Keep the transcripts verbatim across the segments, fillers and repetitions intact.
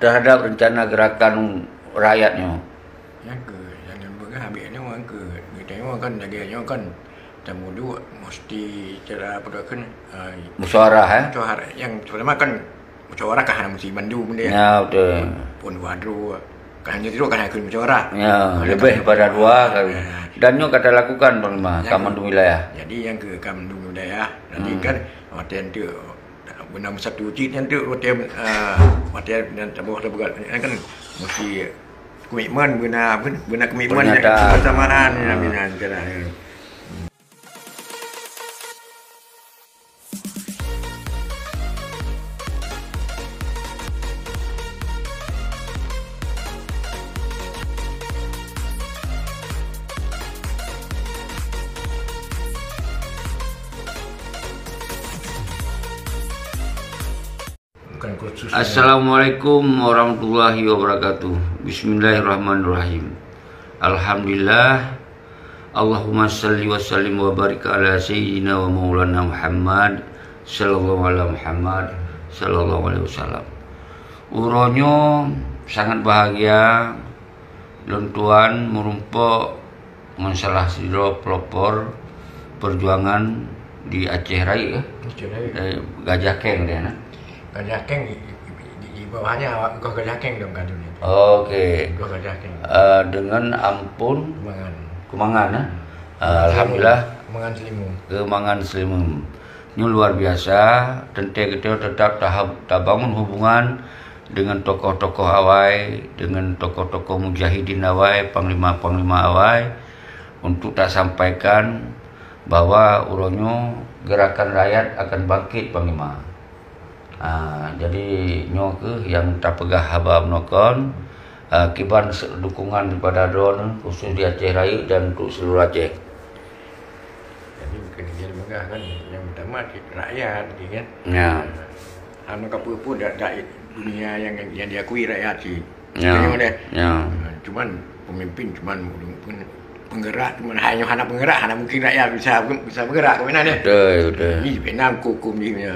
terhadap rencana gerakan rakyat nyoe? Nyang keu, nyang peugah habéh nyoe nyang keu, geutanyoe kan lagèe nyoe kan, tamuduek mesti cara peugah kan, ah, musyawarah, eh? Musyawarah. Nyang pertama kan musyawarah kan hana mesti bandum deh. Ya, betul. Pun, pun dua droe. Kan hanya droe kan hana keu musyawarah. Ya, lebih daripada dua kali. Dan nyoe ka talakukan, Panglima, ka mandum wilayah. Jadi nyang keu ka mandum wilayah. Jadi kan, watèe tu Beuna meusatu cit nyan teuk watèe, ah, watèe nyan saboh saboh nyan kan mesti komitmen, beuna, beuna komitmen, pernyataan, kebersamaan nyan, ah, nyan, nyan, nyan. Bukan khusus. Assalamualaikum warahmatullahi wabarakatuh. Bismillahirrahmanirrahim. Alhamdulillah. Allahumma salli wa sallim wa barik ala sayyidina wa maulana Muhammad sallallahu ala Muhammad sallallahu alaihi wasallam. Uroe nyoe sangat bahagia lôn tuan meurumpok ngon salah sidroe pelopor perjuangan di Aceh Rayeuk, eh? Aceh Rayeuk. Dari Gajah Keng dia, nah. Gajah Keng di, di, di, di bawahnya awak Goh Gajah Keng dong kan dunia. Oke. Goh Gajah Keng. Eh, dengan Ampun Kemangan. Kemangan, eh? Hmm. Eh, alhamdulillah. Kemangan Selimum. Kemangan Selimum. Nyoe luar biasa, teuntèe geutanyoe teutap tahab-, tabangun hubungan dengan tokoh-tokoh awai, dengan tokoh-tokoh mujahidin awai, panglima-panglima awai, untuk tasampaikan bahwa uroe nyoe gerakan rakyat akan bangkit, Panglima. Ah, jadi nyoe kheueh nyang tapeugah haba meunoe kon, ah, kiban se-, dukungan daripada droeneuh, khusus di Aceh Rayeuk dan untuk seluruh Aceh. Jadi bukan dia lemegah kan, yang utama rakyat, gitu kan. Ya. Anu ka peue-peue dak, dak dunia yang, yang diakui rakyat sih. Ya. Jadi, mana? Ya. Cuman pemimpin cuman penggerak, cuman hanya hana penggerak, hana mungkin rakyat bisa, bisa bergerak ke mana ni? Betul, betul. Ini sebenarnya hukum dia.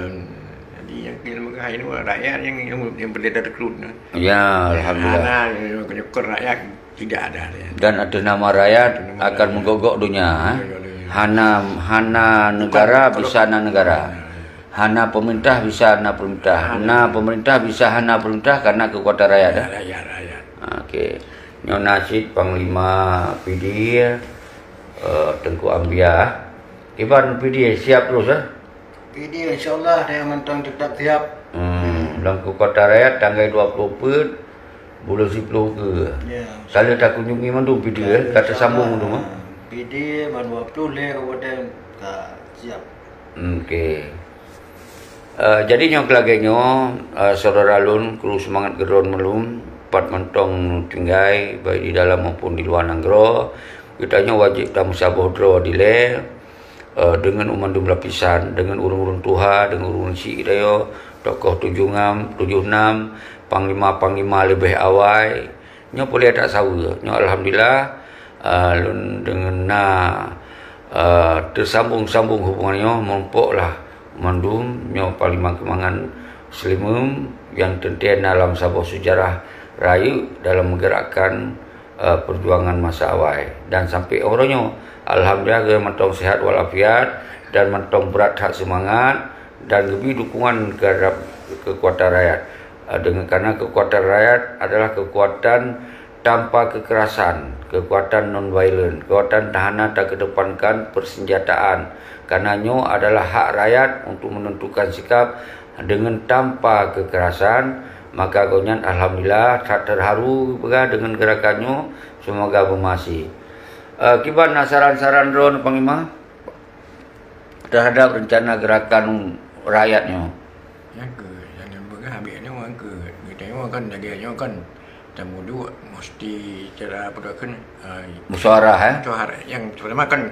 Jadi yang kena lemegah ini rakyat yang, yang, yang berdaya teklun. Ya, alhamdulillah. Hana, yang kena rakyat. Tidak ada, ya. Dan atas nama rakyat akan menggogok dunia, eh. Atas nama rakyat. Menggogok dunia. Hana, hana negara bisa na negara. Bukan, bukan. Hana pemerintah bisa na pemerintah. Hana. Na pemerintah bisa hana pemerintah karena kekuatan rakyat, eh. Rakyat, rakyat. Oke. Nyoe na cit Panglima Pidie, eh, Teungku Ambiah. Kiban Pidie siap terus, eh? Pidie, insya Allah, tanyoe mantong tetap siap. Hmm, dalam kekuatan rakyat tanggai dua puluh peuet, buleuen siploh ke. Ya. Ka lheueh takunjungi mandum Pidie, ka teusambong mandum, eh? Pidie, ban dua puluh lhèe kabupaten ka siap. Oke. Eh, jadi nyoe keu lagèe nyoe, eh, syedara lôn, kru seumangat keudroe meulom, pat mantong tinggai, baik di dalam maupun di luwa nanggroe, geutanyoe wajéb tameusaboh droe dilèe, eh, deungon mandum lapisan, deungon ureueng-ureueng tuha, deungon ureueng chik tanyoe, tokoh tujoh nam, tujoh nam, panglima-panglima leubeh awai. Nyoe peureulèe that saweue. Nyoe alhamdulillah, eh, lôn deungon na, eh, teusambong-sambong hubungan nyoe, meurumpok lah mandum nyoe Panglima Kemangan Selimum nyang teuntèe na lam saboh seujarah rayeuk dalam meugerakkan eh, perjuangan masa awai. Dan sampai uroe nyoe, alhamdulillah, geutanyoe mantong sehat walafiat dan mantong brat that seumangat dan geubri dukungan terhadap kekuatan rakyat. Eh, dengan, karena kekuatan rakyat adalah kekuatan tanpa kekerasan, kekuatan non-violent, kekuatan hana takedepankan persenjataan. Karena nyoe adalah hak rakyat untuk menentukan sikap dengan tanpa kekerasan, maka gobnyan alhamdulillah that terharu peugah deungon gerakan nyoe, semoga beumasi. Eh, kiban na saran-saran droeneuh, Panglima, terhadap rencana gerakan rakyat nyoe? Nyang keu, nyang peugah habéh nyoe, nyang keu, geutanyoe kan lagèe nyoe kan, tamuduek mesti cara apa tu kan, ah, musyawarah, eh? Musyawarah. Yang pertama kan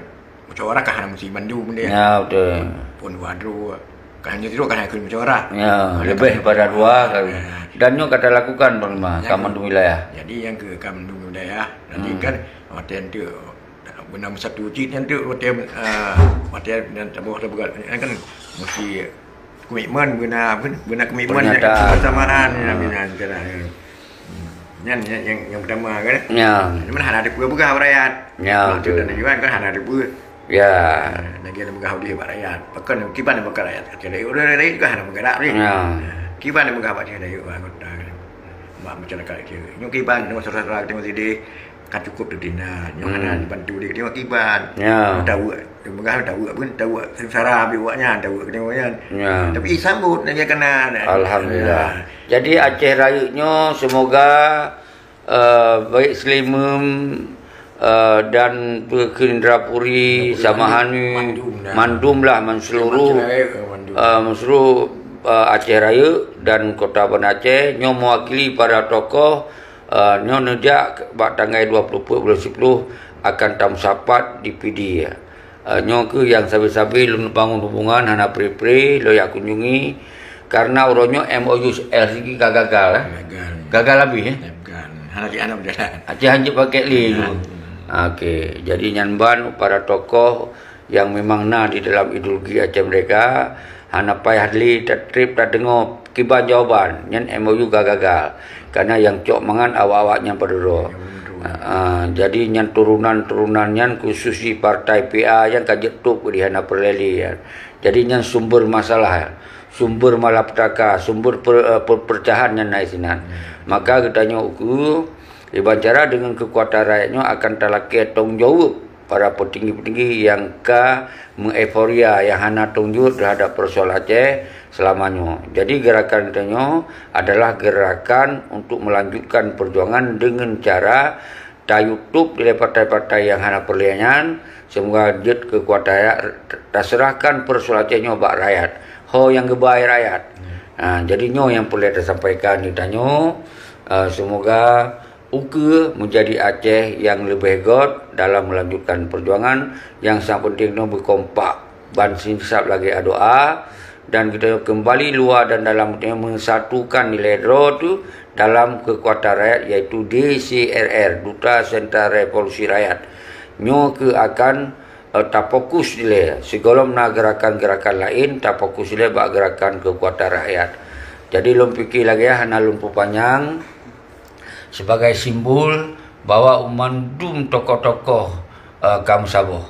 musyawarah kan hana mesti bandum deh. Ya, betul. Pun dua droe. Kan hanya droe kan hana keu musyawarah. Ya, lebih daripada dua kali. Ya. Dan nyoe ka talakukan, Panglima, ka mandum wilayah. Jadi nyang keu ka mandum wilayah. Jadi kan, watèe tu, beuna meusatu cit nyan tu, watèe, ah, watèe nyan saboh saboh kan mesti komitmen, beuna, beuna komitmen, pernyataan, kebersamaan, ya, ah, beuna, beuna. Nyan nyang, nyang, nyang pertama kan. Ya. Mana hana ada peugah bak rakyat. Ya, betul. Tujuan kan hana ada peugah. Ya. Lagi ada peugah udeh bak rakyat. Pakon kiban bak rakyat. Kata orang lain juga hana menggerak ni. Ya. Kiban peugah bak dia anggota. Mak masyarakat dia. Nyok kiban dengan saudara-saudara kita masih di kan cukup tu tina. Nyok hana dibantu dia, dia kiban. Ya. Tahu. Peugah tahu pun tahu sengsara bi awaknya, tahu kena kan. Ya. Tapi sambut lagi kena. Alhamdulillah. Ya. Jadi Aceh Rayeuk nyoe semoga eh, baik Seulimeum, eh, dan Indrapuri, Indrapuri, Samahani, mandum, mandum lah, man seluruh, Aceh Rayeuk, mandum. Eh, man seluruh, eh, Aceh Rayeuk dan Kota Banda Aceh nyoe mewakili para tokoh, eh, nyoe neujak bak tanggai dua puluh empat bulan sepuluh akan tameusapat di Pidie. Eh, nyoe keuh nyang sabe-sabe lôn bangun hubungan hana pre-pre, lôn jak kunjungi. Karena uroe nyoe M O U L C G ka gagal, eh. Gagal. Gagal habéh, eh. Gagal. Hana lé aneuk jalan. Aceh hanjeuet pakai lé tu. Nah. Okey, jadi nyan ban para tokoh yang memang na di dalam ideologi Aceh Merdeka, hana payah lé tatreb tadeungoe kiban jawaban nyan M O U ka gagal. Karena nyang cok mangat awak-awak nyan padum droe. Ya, betul. Ah, jadi nyan turunan-turunan nyan khusus di partai P A nyan ka jeuet top di hana peureulée lé nyan. Jadi nyan sumber masalah, sumber malapetaka, sumber per-, eh, perpecahan nyan na sinan. Ya. Maka geutanyoe ukeue, iban cara dengan kekuatan rakyat nyoe akan talakée tanggung jaweueb para petinggi-petinggi nyang ka meueuforia nyang hana tanggung jaweueb terhadap persoalan Aceh selama nyoe. Jadi gerakan geutanyoe adalah gerakan untuk melanjutkan perjuangan dengan cara tayue top dilée partai-partai nyang hana peureulée nyan, semoga jeuet keu kuat rakyat, taseurahkan persoalan Aceh nyoe bak rakyat. Ho nyang geuba rakyat. Ha, jadi nyoe nyang peureulée tasampaikan di tanyoe. Eh, semoga ukeue meujadi Aceh nyang leubeh göt dalam melanjutkan perjuangan nyang sangat penting nyoe beukompak ban sinsab lagée adoa dan geutanyoe keumbali luwa dan dalam geutanyoe meusatukan ilée droe teuh dalam keukuatan rakyat, yaitu D C R R, Duta Sentra Revolusi Rakyat. Nyoe keuh akan, eh, tafokus ilée. Sigohlom na gerakan-gerakan laén, tafokus ilée bak gerakan keukuatan rakyat. Jadi lôn pike lagée hana lôn peupanyang. Sebagai simbol bahwa mandum tokoh-tokoh, eh, ka meusaboh.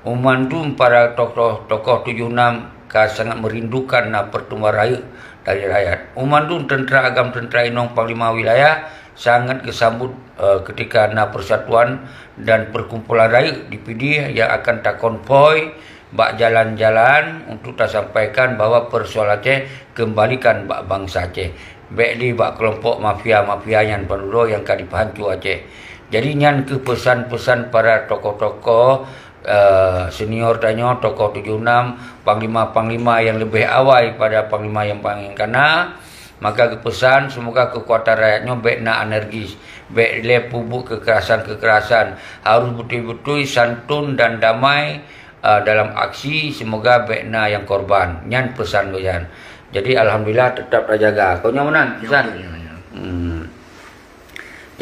Mandum para tokoh-tokoh tujoh nam ka sangat merindukan na pertemuan rayeuk dari rakyat. Mandum teuntera agam, teuntera inong, panglima wilayah sangat geusambot, eh, ketika na persatuan dan perkumpulan rayeuk di Pidie yang akan takonvoi bak jalan-jalan untuk tasampaikan bahwa persoalan Aceh kembalikan bak bansa Aceh. Bék di bak kelompok mafia-mafia nyan padum droe nyang ka jipahanco Aceh. Jadi nyan keuh pesan-pesan para tokoh-tokoh, eh, senior tanyoe, tokoh tujoh nam, panglima-panglima nyang leubeh awai pada panglima nyang paling kana, maka geupeusan, semoga keukuatan rakyat nyoe bék na alergis, bék lé peubuet keukerasan-keukerasan, harôh beutôi-beutôi santun dan damai, eh, dalam aksi, semoga bék na nyang korban. Nyan peusan geuh nyan. Jadi alhamdulillah tetap tajaga. Kon nyoe meunan peusan. Ya, ya, ya. Hmm.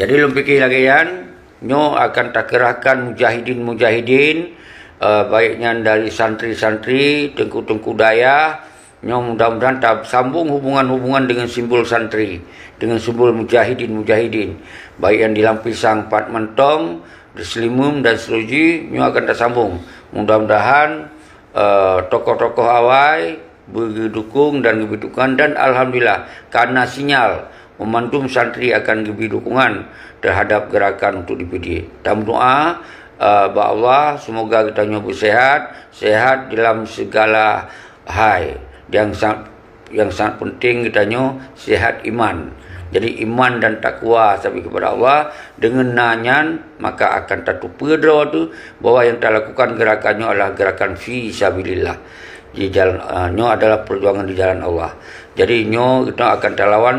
Jadi lôn pike lagée nyan, nyoe akan takerahkan mujahidin-mujahidin, eh, baik nyan dari santri-santri, teungku-teungku dayah, nyoe mudah-mudahan tasambong hubungan-hubungan dengan simbol santri, dengan simbol mujahidin-mujahidin, baik nyang di Lampisang pat mantong, di Seulimeum dan Seuleuji, nyoe akan tasambong. Mudah-mudahan, eh, tokoh-tokoh awai beugeudukong dan geubri dukungan, dan alhamdulillah, kana sinyal meumandum santri akan geubri dukungan terhadap gerakan untuk di Pidie. Tameudoa, eh, bak Allah, semoga geutanyoe beusehat, sehat dalam segala hai. Nyang sa-, nyang sangat penting geutanyoe sehat iman. Jadi iman dan takwa sabe kepada Allah, dengan na nyan maka akan tateupeue droe teuh bahwa nyang talakukan gerakan nyoe adalah gerakan fi sabilillah. Di jalan, ah, nyoe adalah perjuangan di jalan Allah. Jadi nyoe kita akan talawan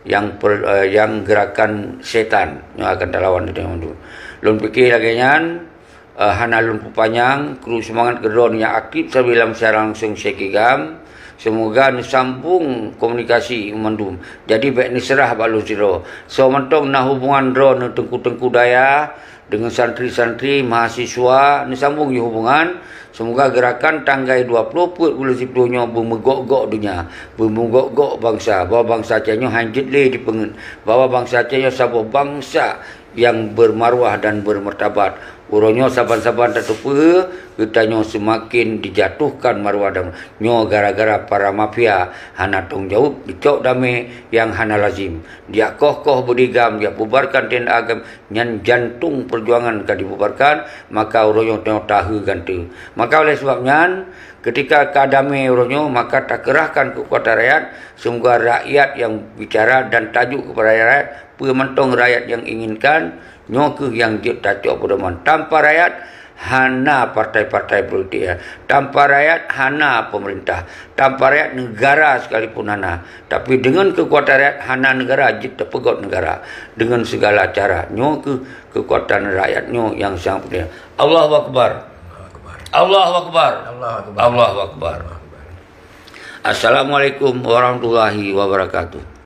yang per-, eh, yang gerakan setan. Nyoe akan talawan di jalan Allah. Lôn pike lagée nyan, eh, hana lôn peupanyang, kru seumangat keudroe nyang aktif sabe lam siaran langsung Syekh Kigam. Semoga neusambong komunikasi mandum. Jadi bék neuseurah bak lôn sidroe. Soe mantong na hubungan droe ngon teungku-teungku dayah, Deungon santri-santri, mahasiswa, neusambong jih hubungan. Seumoga geurakan tanggai dua ploh peuet buleuen siplôh nyoe beumeugok-gok donya, beumeugok-gok bansa, bahwa bansa Aceh nyoe hanjeuet lé jipeungeut, bahwa bansa Aceh nyoe saboh bansa nyang beumarwah dan beumartabat. Uroe nyoe saban-saban tateupeue, geutanyoe seumaken dijatuhkan marwah dan nyoe gara-gara para mafia hana tanggung jaweueb, geucok damé nyang hana lazim, jak koh-koh beudigam, jak bubarkan T N A agam, nyan jantong peujuangan ka dibubarkan, maka uroe nyoe tanyoe tahe gante. Maka oleh sebab nyan, ketika ka damé uroe nyoe, maka takeurahkan keukuatan rakyat, seumoga rakyat nyang bicara dan tajuk keupada rakyat, peue mantong rakyat nyang inginkan, nyoe kheueh nyang jeuet tacok peudoman. Tanpa rakyat, hana partai-partai politik. Tanpa rakyat, hana pemerintah. Tanpa rakyat, negara sekalipun hana. Tapi deungon keukuatan rakyat, hana negara, jeuet tapeugot negara. Deungon segala cara. Nyoe kheueh keukuatan rakyat nyoe nyang sangat penting. Allahu Akbar. Allahu Akbar. Allahu Akbar. Allahu Akbar. Assalamualaikum warahmatullahi wabarakatuh.